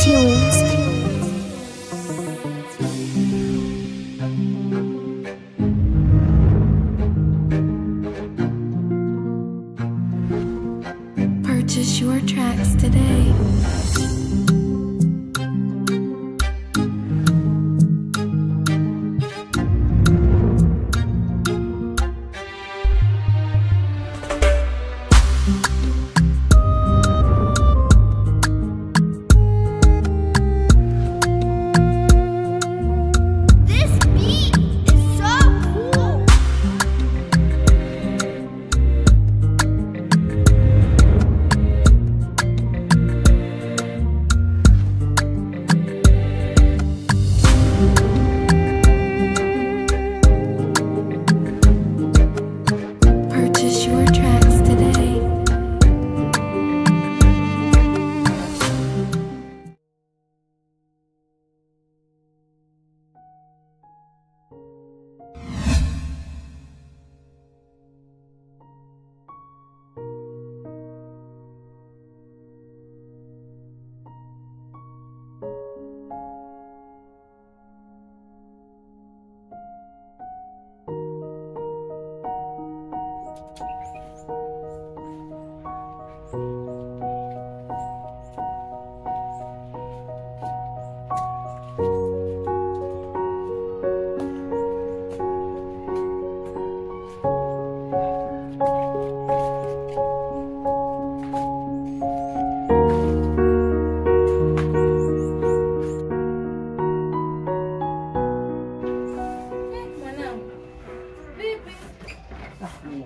Tunes. Purchase your tracks today.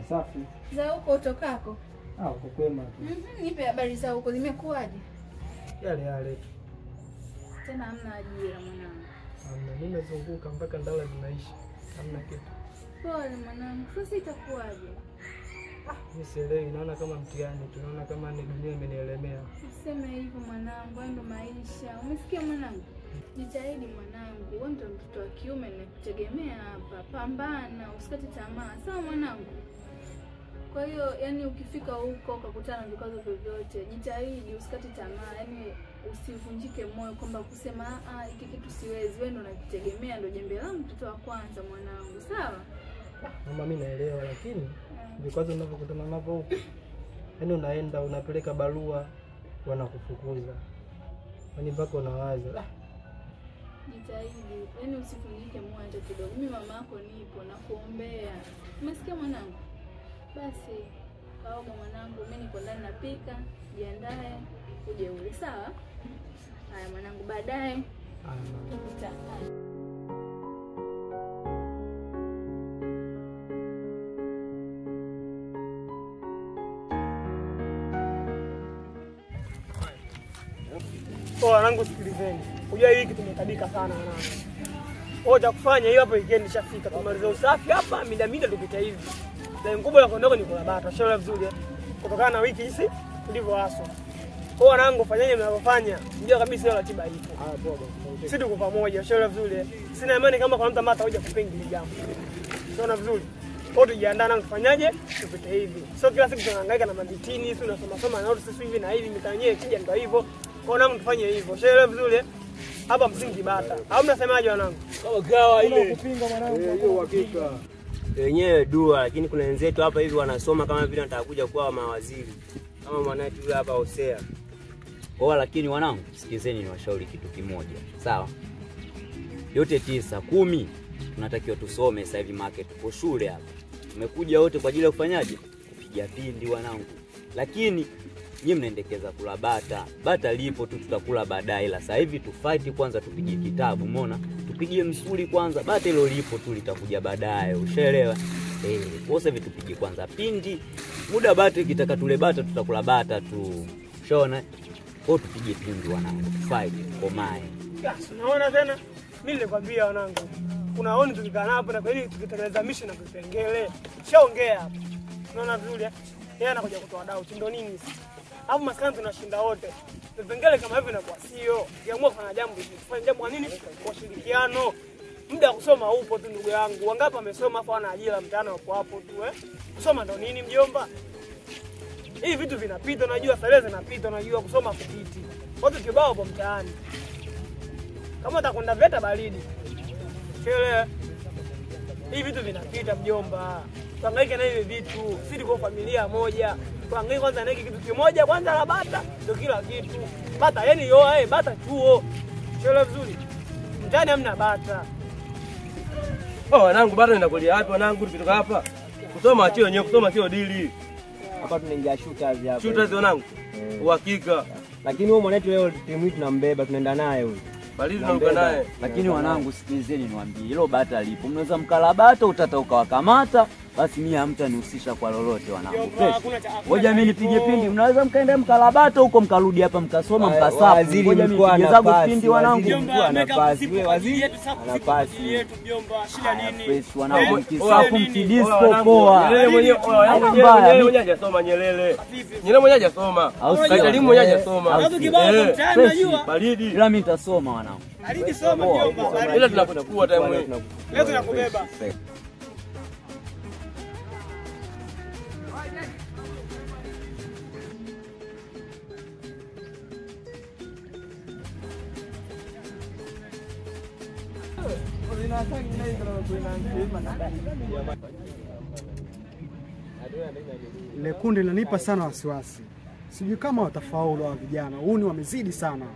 Safi. Za huko utokako? Ah, uko kwema tu. Nipe habari za huko zimekuaje? Yale yale tu. Tena hamna ajira mwanangu. Hamna, nimezunguka mpaka ndala zinaisha. Hamna kitu. Pole mwanangu, sasa itakuwaje? Ah, mimi sielewi, naona kama mtihani, tunaona kama ni dunia imenielemea. Useme hivyo mwanangu, hayo ndo maisha. Umesikia mwanangu? Jitahidi mwanangu, wewe ndio mtoto wa kiume ninakutegemea hapa. Pambana, usikate tamaa. Sawa mwanangu? Kwa hiyo yani ukifika huko ukakutana na vikwazo vyovyote, jitahidi usikate tamaa, yani usivunjike moyo kwamba kusema ah hiki kitu siwezi. Wewe ndio unakitegemea, ndio jembe langu mtoto wa kwanza mwanangu. Sawa? Mama mimi naelewa, lakini vikwazo ninavyokutana navyo huko, yani unaenda unapeleka barua wanakufukuza. Yaani mpaka unawaza. Jitahidi, yani usivunjike moyo hata kidogo. Mimi mama yako nipo na kuombea. Umesikia mwanangu? Basi kaoga mwanangu, mimi niko ndani napika, jiandae uje ule, sawa? Haya mwanangu, baadaye tukutane. Kwa wanangu sikilizeni. Unajua hii kitu tumetabika sana wanangu. Kwa cha kufanya hiyo hapo weekend ishafika, tumalize usafi hapa mida mida tupita hivi. Na mkubwa la kuondoka ni kula bata, sio vizuri kutokana na wiki hizi tulivyoaswa. Kwa wanangu fanyaje mnavyofanya? Mjua kabisa hiyo ratiba ipo. Ah poa bwana. Sisi tuko pamoja, sio vizuri. Sina imani kama kuna mtu ambaye atakuja kupinga hili jambo. Sio vizuri. Kwa tujiandaa na kufanyaje? Tupite hivi. Sio kila siku tunahangaika na mabitini, sio unasoma soma na sisi hivi na hivi mitaa yenyewe ikija ndio hivyo. Kwa wanangu tufanye hivyo. Sio vizuri. Hapa msingi bata. Au mnasemaje wanangu? Kama gawa ile. Kupinga mwanangu. Hiyo uhakika. Wenyewe dua, lakini kuna wenzetu hapa hivi wanasoma kama vile wanataka kuja kuwa mawaziri. Kama mwanaetu yule hapa Hosea. Kwa lakini wanangu, sikizeni niwashauri kitu kimoja. Sawa? Yote 9, 10 tunatakiwa tusome sasa hivi market tuko shule hapa. Tumekuja wote kwa ajili ya kufanyaje? Kupiga pindi wanangu. Lakini nyinyi mnaendekeza kula bata. Bata lipo tu tutakula baadaye, ila sasa hivi tufight kwanza, tupige kitabu, umeona? Tupige msuli kwanza, bata hilo lipo tu litakuja baadaye, ushaelewa? Kwa sasa hivi tupige kwanza pindi. Muda bata ikitaka tule bata tutakula bata tu. Ushaona? Kwa tupige pindi wanangu, tufight tukomae. Yes, unaona tena? Mimi nilikwambia wanangu, kuna oni tukikaa hapo na kweli tukitekeleza mission na vipengele. Shaongea hapo. Unaona vizuri eh? Yeye anakuja kutoa dau, ndio nini sasa? Alafu maskani tunashinda wote. Vipengele kama hivyo inakuwa sio. Ukiamua kufanya jambo, kufanya jambo kwa nini? Kwa ushirikiano. Muda wa kusoma upo tu ndugu yangu. Wangapi wamesoma afa wana ajira mtaani wapo hapo tu eh? Kusoma ndo nini mjomba? Hivi vitu vinapita, unajua sare zinapita, unajua kusoma kupiti. Watu kibao hapo mtaani. Kama utakwenda VETA baridi. Chele. Hivi vitu vinapita mjomba. Tuhangaike na hivi vitu. Sisi kwa familia moja. Tuhangaike kwanza na hiki kitu kimoja kwanza la bata ndio kila kitu. Bata yani yoa bata chuo. Chele vizuri. Mtaani hamna bata. Oh, wanangu bado ninakulia wapi wanangu tukitoka hapa? Kusoma achio wenyewe, kusoma sio dili. Hapa tunaingia shooters hapa. Shooters wanangu. Uhakika. Lakini wewe mwanetu leo timu hii tunambeba, tunaenda naye huyu. Bali tunaruka naye. Lakini wanangu sikilizeni niwaambie, hilo bata lipo. Mnaweza mkala bata utata ukawakamata, basi mimi hamtanihusisha kwa lolote wanangu. Ngoja mimi nipige pindi, mnaweza mkaenda mkala bata huko mkarudi hapa mkasoma mkasafu. Ngoja mimi nipige zangu pindi wanangu. Ana pasi, wewe waziri ana pasi yetu mjomba, shida nini? Wanangu mkisafu mkidisco poa. Nyerere mwenyewe mwenyewe hajasoma Nyerere. Nyerere mwenyewe hajasoma. Elimu mwenyewe hajasoma. Watu kibao mtaani najua. Baridi. Ila mimi nitasoma wanangu. Baridi soma mjomba. Ila tunakuchukua time hii. Leo tunakubeba. Ile kundi linanipa sana wasiwasi. Sijui kama watafaulu wa vijana. Huu ni wamezidi sana.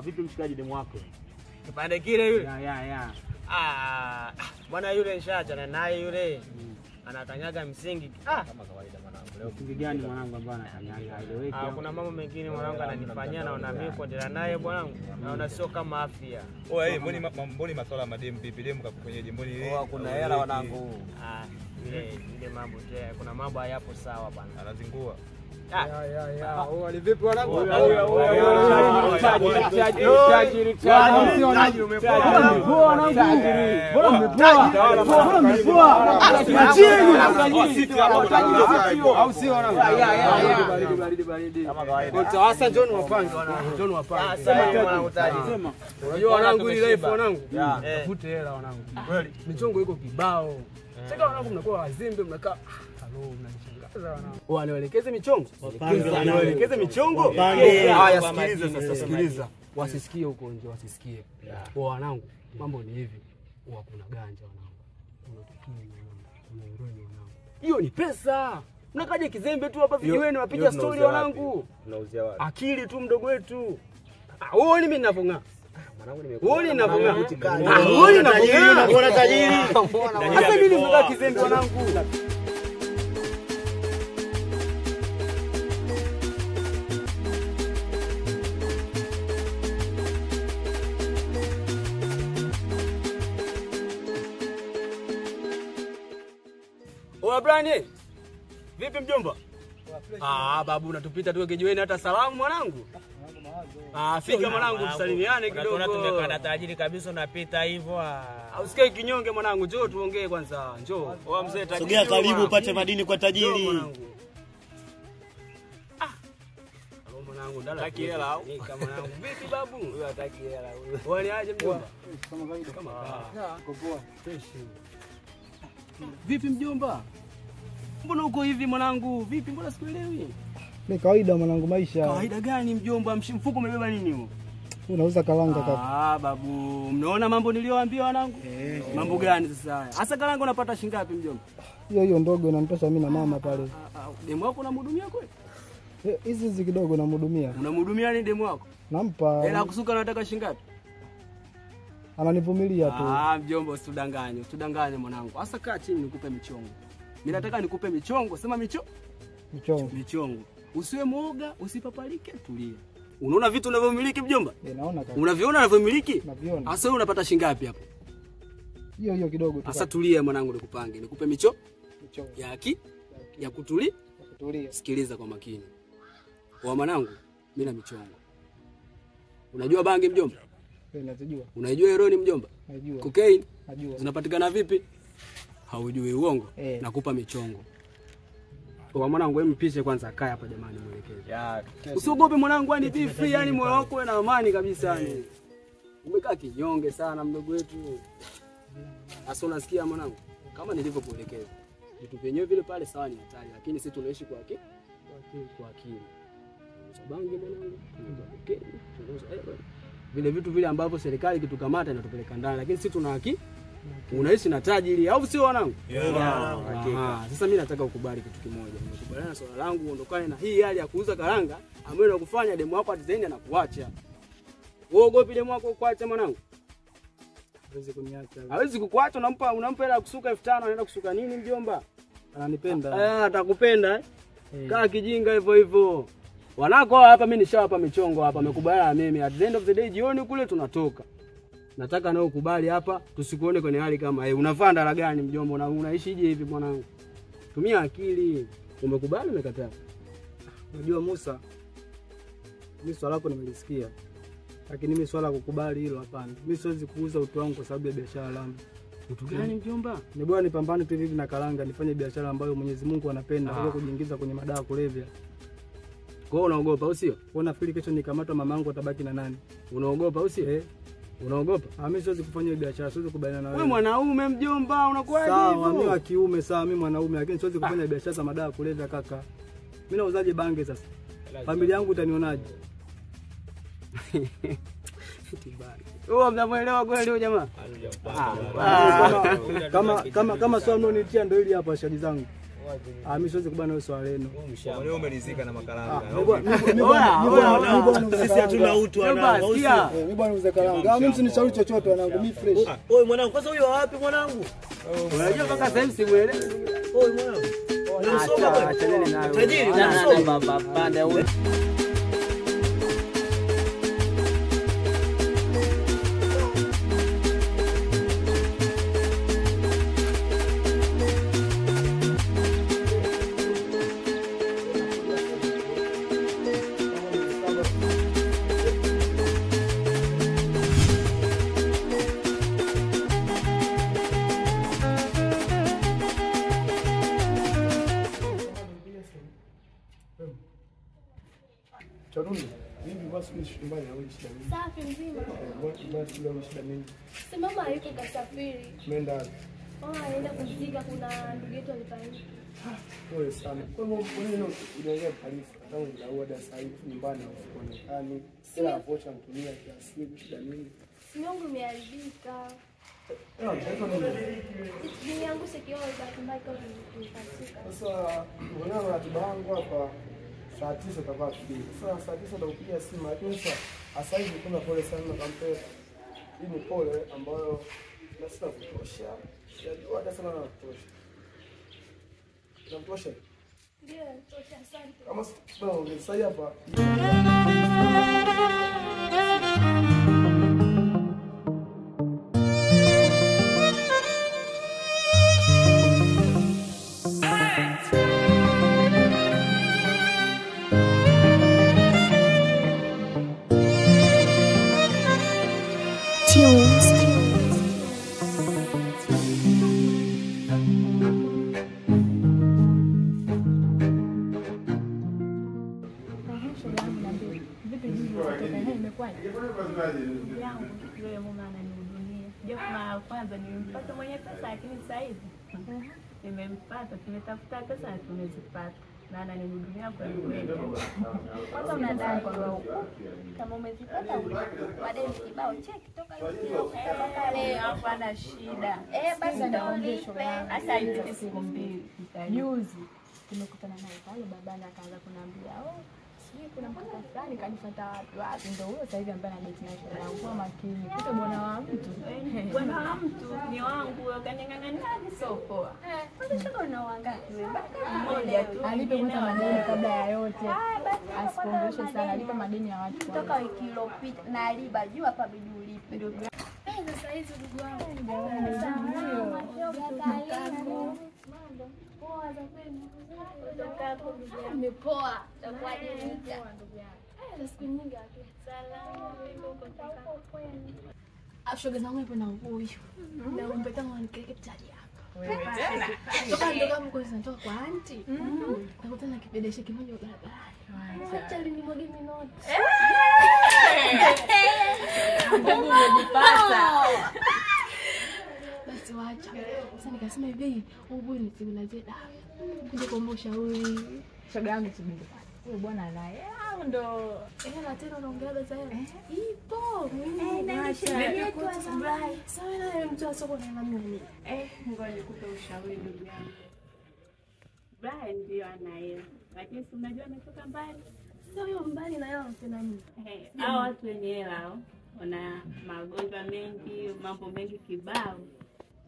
Vipi mshikaji demu wako? Kipande kile yule? Ya. Ah, bwana yule nishaachana naye yule. Anakanyaga msingi. Kama kawaida mwanangu. Leo msingi gani mwanangu ambaye anakanyaga? Haeleweki. Kuna mambo mengine mwanangu ananifanyia naona mimi kuendelea naye bwanangu. Naona sio kama afya. Oe, mboni masuala ya mademu vipi? Demu kakufanyaje? Mboni kuna hela wanangu. Ile mambo tena kuna mambo hayapo sawa bwana. Anazingua. Ya. Wale vipi wanangu? Mbona mmepoa? Au sio wanangu? Baridi. Sasa njoo wapange wanangu, njoo wapange. Sema. Unajua wanangu hii life wanangu. Tafute hela wanangu. Kweli. Michongo iko kibao. Sasa wanangu mnakuwa wazembe mnakaa. Halo mnanishangaza wanangu. Wanielekeze michongo? Wanielekeze michongo? Haya sikiliza sasa, sikiliza. Wasisikie huko nje, wasisikie. Wanangu, mambo ni hivi. Huwa kuna ganja wanangu. Kuna tukio wanangu. Kuna heroin wanangu. Hiyo ni pesa. Mnakaje kizembe tu hapa vijiweni wapiga story wanangu. Tunauzia wapi? Akili tu mdogo wetu. Wewe mimi ninavyong'aa. Wewe ninavyong'aa. Wewe ninavyong'aa. Unaona tajiri. Sasa mimi nimekaa kizembe wanangu. Oa Brian, vipi mjomba? Babu unatupita tu kijiweni hata salamu mwanangu. Fika mwanangu tusalimiane kidogo. Unaona tumekaa na tajiri kabisa unapita hivyo. Usikae kinyonge mwanangu, njoo tuongee kwanza. Njoo. Oa mzee tajiri. Sogea karibu upate madini kwa tajiri. Halo mwanangu, ndala. Hataki hela au? Nika mwanangu. Vipi babu? Huyu hataki hela huyu. Wale aje mjomba? Kama kawaida. Kama kawaida. Fresh. Vipi mjomba? Mbona uko hivi mwanangu? Vipi mbona sikuelewi? Ni kawaida mwanangu maisha. Kawaida gani mjomba? Mfuko umebeba nini huo? Unauza karanga kaka. Babu, mnaona mambo niliyowaambia wanangu? Mambo gani sasa haya? Hasa karanga unapata shilingi ngapi mjomba? Hiyo hiyo ndogo inanitosha mimi na mama pale. Demu wako unamhudumia kweli? Hizi hizi kidogo namhudumia. Unamhudumia nini demu wako? Nampa. Hela kusuka anataka shilingi ngapi? Ananivumilia tu. Mjomba usitudanganye, usitudanganye mwanangu. Hasa kaa chini nikupe michongo. Mimi nataka nikupe michongo, sema michongo. Michongo. Usiwe muoga, usipapalike, tulia. Unaona vitu unavyomiliki mjomba? Naona kaka. Unaviona unavyomiliki? Naviona. Hasa wewe unapata shilingi ngapi hapo? Hiyo hiyo kidogo tu. Hasa tulia mwanangu nikupange, nikupe michongo. Ya haki, ya kutulia. Kutulia. Sikiliza kwa makini. Kwa mwanangu, mimi na michongo. Unajua bangi mjomba? Najua. Unajua heroin mjomba? Najua. Cocaine? Najua. Zinapatikana vipi? Haujui uongo? Nakupa michongo. Kwa mwanangu wewe mpishe kwanza akae hapa jamani mwelekeze. Usiogope mwanangu, yani be free, yani moyo wako uwe na amani kabisa yani. Umekaa kinyonge sana mdogo wetu. Sasa unasikia mwanangu? Kama nilivyokuelekeza. Vitu vyenyewe vile pale sawa ni hatari, lakini sisi tunaishi kwa akili. Kwa akili. Sabangi mwanangu, tunauza kokeni, tunauza vile vitu vile ambavyo serikali kitukamata inatupeleka ndani, lakini sisi tuna haki. Unaishi na tajiri au sio wanangu? Yeah. Sasa mimi nataka ukubali kitu kimoja. Nimekubaliana na swala langu uondokane na hii hali ya kuuza karanga ambayo inakufanya demu wako atizaini anakuacha. Wewe uogopi demu wako kuacha mwanangu? Hawezi kuniacha. Hawezi kukuacha, unampa hela ya kusuka 5000 anaenda kusuka nini mjomba? Ananipenda. Atakupenda eh? Kaa kijinga hivyo hivyo. Wanako hapa mimi nishawapa michongo hapa, amekubaliana na mimi. At the end of the day jioni kule tunatoka. Nataka nao ukubali hapa, tusikuone kwenye hali kama hii. Unavaa ndala gani mjomba? Na unaishije hivi mwanangu? Tumia akili. Umekubali umekataa? Unajua Musa, mimi swala lako nimelisikia. Lakini mimi swala kukubali hilo hapana. Mimi siwezi kuuza utu wangu kwa sababu ya biashara langu. Utu gani mjomba? Ni bora nipambane tu hivi na karanga nifanye biashara ambayo Mwenyezi Mungu anapenda kuliko kujiingiza kwenye madawa kulevya. Kwa hiyo unaogopa au sio? Kwa nafikiri kesho nikamatwa mamangu atabaki na nani? Unaogopa au sio? Unaogopa? Mimi siwezi kufanya biashara, siwezi kubaliana na wewe. Wewe mwanaume mjomba, unakuwaje hivyo? Sawa, mimi wa kiume, sawa mimi mwanaume, lakini siwezi kufanya biashara za madawa kulevya kaka. Mimi nauzaje bange sasa? Familia yangu itanionaje? Tibari. Wewe mnamuelewa kweli huyo jamaa? Kama swali mnaonitia ndio hili hapa shadi zangu. Mimi siwezi kubana wewe swali lenu. Wewe umelizika na makaranga. Sisi hatuna utu wanangu. Mimi bwana uze karanga. Mimi msinishauri chochote wanangu, mimi fresh. Wewe mwanangu, kwanza huyo wapi mwanangu? Unajua mpaka sasa hivi simuelewi. Wewe mwanangu. Unamsoma kweli? Achaneni nayo. Tajiri unamsoma. Baba huyo. Safi mzima. Si mama hayuko kasafiri. Umeenda wapi? Mama anaenda kuzika, kuna ndugu yetu alifariki. Pole sana. Kwa hiyo wewe unaongea taarifa tangu ndio sasa hivi nyumbani huonekani. Sina vocha mtumia kiasi shida nini? Simu yangu imeharibika. Niangushe kioo bahati mbaya kama nilipasuka. Sasa unaona ratiba yangu hapa saa 9 tutakuwa tupige. Sasa saa 9 nitakupigia simu lakini sasa hivi kuna pole sana kampe. Hii ni pole ambayo na sina kutosha. Sijajua hata sana na kutosha. Inamtosha? Ndio, tosha asante. Kama sasa hapa Kwanza nilimpata mwenye pesa, lakini sasa hivi nimempata, tumetafuta pesa na tumezipata na ananihudumia kwa kweli. Kwanza unadai kama umezipata madeni kibao cheki toka leo hapo ana shida. Basi ndio ulipe. Hata ipite siku mbili. Juzi tumekutana naye pale babana akaanza kuniambia, "Oh, sijui kuna mkaka fulani kanifuata wapi wapi." Ndio huyo sasa hivi ambaye anadate na shoga yangu. Kwa makini. Kuta bwana wa mtu. Bwana wa mtu ni wangu, kaning'ang'ania sio poa. Kwanza shoga una wangapi wewe? Mmoja tu. Alipe kwanza madeni kabla ya yote. Asipongoshe sana, alipe madeni ya watu. Toka wiki iliyopita na aliba juu hapa bidi ulipe. Sasa hizi ndugu wangu. Nimepoa. Utakuwaje nika? Siku nyingi wapi? Salama, vipi uko toka? Shoga zangu ipo na huyu. Na umpeta mwanamke kitali hapa. Wewe tena. Toka ndo kama kwa natoka kwa auntie. Nakutana na kibedeshe kimoja barabarani. Acha linimwage minoti. Mbona umejipata? Basi wacha. Sasa nikasema hivi, huyu boy nisiulaze da. Kuja kuomba ushauri. Shoga yangu subiri. Huyu bwana anaye au ndo hela tena unaongeaga za hela? Ipo. Sawa na mtu wa soko na mimi. Ngoja nikupe ushauri ndugu yangu. Brian ndio ana hela. Lakini si unajua ametoka mbali. Sio hiyo mbali na hela tena mimi. Hao watu wenye hela wana magonjwa mengi, mambo mengi kibao.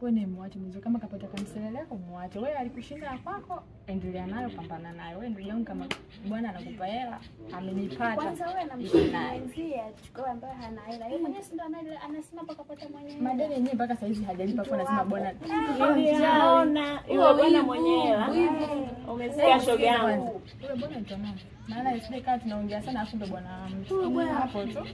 Wewe ni mwache mzee kama kapata kamseleleko mwache. Wewe alikushinda kwako, endelea nayo, pambana nayo. Wewe ndugu yangu kama bwana anakupa hela, amenipata. Kwanza wewe namshauri achukue ambaye hana hela. Yeye mwenyewe si ndo anasema mpaka kapata mwenyewe. Madeni yenyewe mpaka saa hizi hajalipa kwa anasema bwana. Niliona yule bwana mwenyewe. Umesikia shoga yangu? Yule bwana ni mama. Maana isije kama tunaongea sana afu ndo bwana mtu. Yule bwana hapo tu.